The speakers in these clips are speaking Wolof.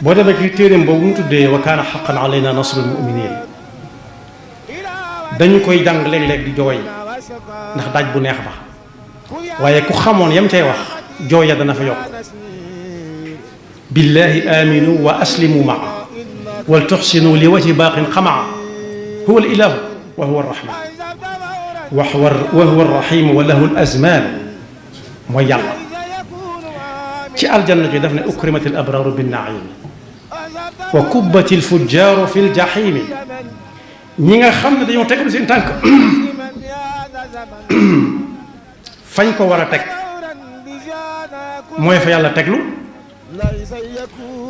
boo demee ci téeréem boobu mu tuddee wa kaana haqqan alayna nasrul mu'minin dañu koy jàng léeg-léeg di jooy ndax daaj bu neex ba waaye ku xamoon yam cay wax jooy ya dana fa yokk billahi aminu wa aslimu maa wal tuxsinu li wajhi baaqin xamaa huwa al ilahu wa huwa arrahman wa huwa arrahim wa lahu al azman mooy yàlla ci aljanna ji daf ne ukrimat al abraaru bin naim wa kubbat al fujjaaru fi al jahim ñi nga xam ne dañoo tegal seen tànk fañ ko war a teg mooy fa yàlla teglu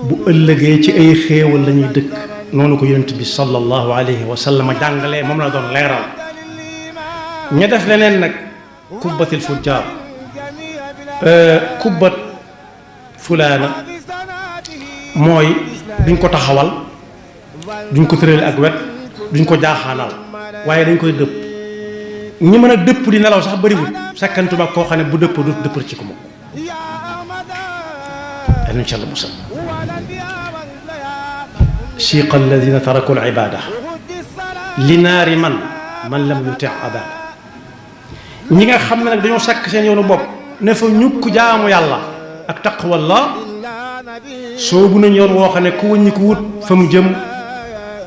bu ëllëgee ci ay xéewal la ñuy dëkk noonu ko yonent bi sallallahu alayhi wa sallam jàngalee moom la doon leeral ña def leneen nag kubbatil fujjaar kubbat fulaana mooy duñ ko taxawal duñ ko tërale ak wet duñ ko jaaxaanal waaye dañ koy dëpp ñi mën a dëpp di nelaw sax bëriwul sakkantuma koo xam ne bu dëpp du dëppal ci ko moom incha allah musal siqa alladina taraku al ibada li naari man lam yuti abada ñi nga xam ne nag dañoo sàkk seen yoonu bopp ne fa ñukk jaamu yàlla ak taqwallah soobu nañ yoon woo xam ne ku wëññi ko wut fa mu jëm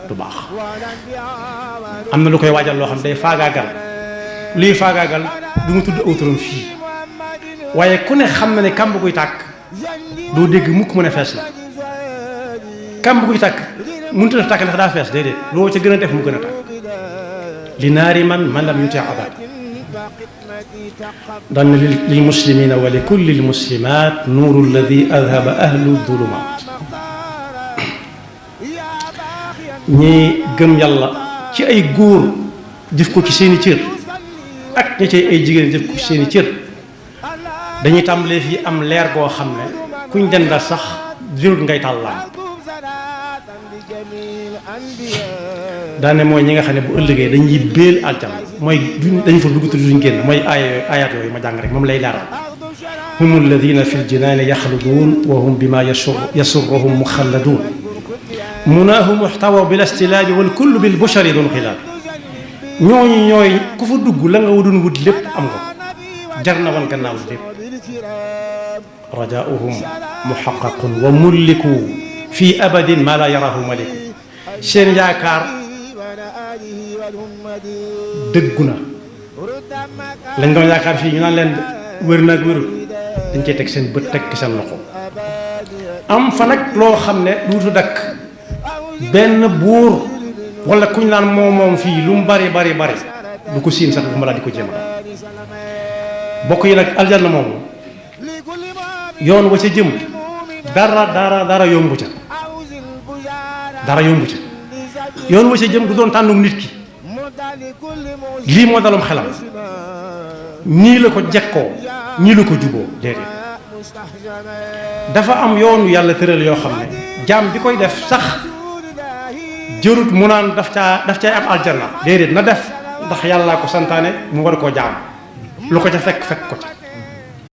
du baax am na lu koy waajal loo xam ne day faagaagal luy faagaagal du mu tudd autorom fii waaye ku ne xam na ne kàmb guy tàkk doo dégg mukk mu ne fees na kàmb guy tàkk mënut a tàkk ndax daa fees déedéet loo ca gën a def mu gën a tàkk li naari man lam yuti abada daan na lil muslimina wa li kulli l muslimat nuuru alladi adhaba ahlu dulumat ñi gëm yàlla ci ay góor jëf ko ci seeni cër ak ñi ci ay jigéen jëf ko ci seeni cër dañuy tàmbalee fii am leer goo xam ne kuñ dendal sax jërut ngay tàllaan daane mooy ñi nga xam ne bu ëllëgee dañuy béel aljanna mooy dañu fa dugg te duñ génn mooy ayat yooyu ma jàng rek moom lay leeral hum alladina fi ljinaani yaxluduun wa hum bima yasurruhum muxalladuun munaahum muxtawa bil istilaabi wal kullu bil bushari dun xilaab ñooñu ñooy ku fa dugg la nga doon wut lépp am nga jar na woon gannaaw lépp rajaauhum muxaqaqun wa mulliku fi abadin ma la yarahu maliku seen yaakaar dëggu na lañ doon yaakaar fii ñu naan leen wér naag wérul dañ cey teg seen bët teg ki seen loxo am fa nag loo xam ne duutu dakk benn buur wala kuñ naan moom fii lu mu bari bari bari du ko siin sax bu ma laa di ko jéem a bokk yi nag aljanna moomu yoon wa ca jëm dara yombu ca dara yombu ca yoon wa ca jëm du doon tànnum nit ki lii moo dalum xelam nii la ko jekkoo nii la ko juboo déedéet dafa am yoonu yàlla tëral yoo xam ne jaam bi koy def sax jërut mu naan daf cay am aljanna déedéet na def ndax yàllaa ko santaane mu war koo jaam lu ko ca fekk ko ca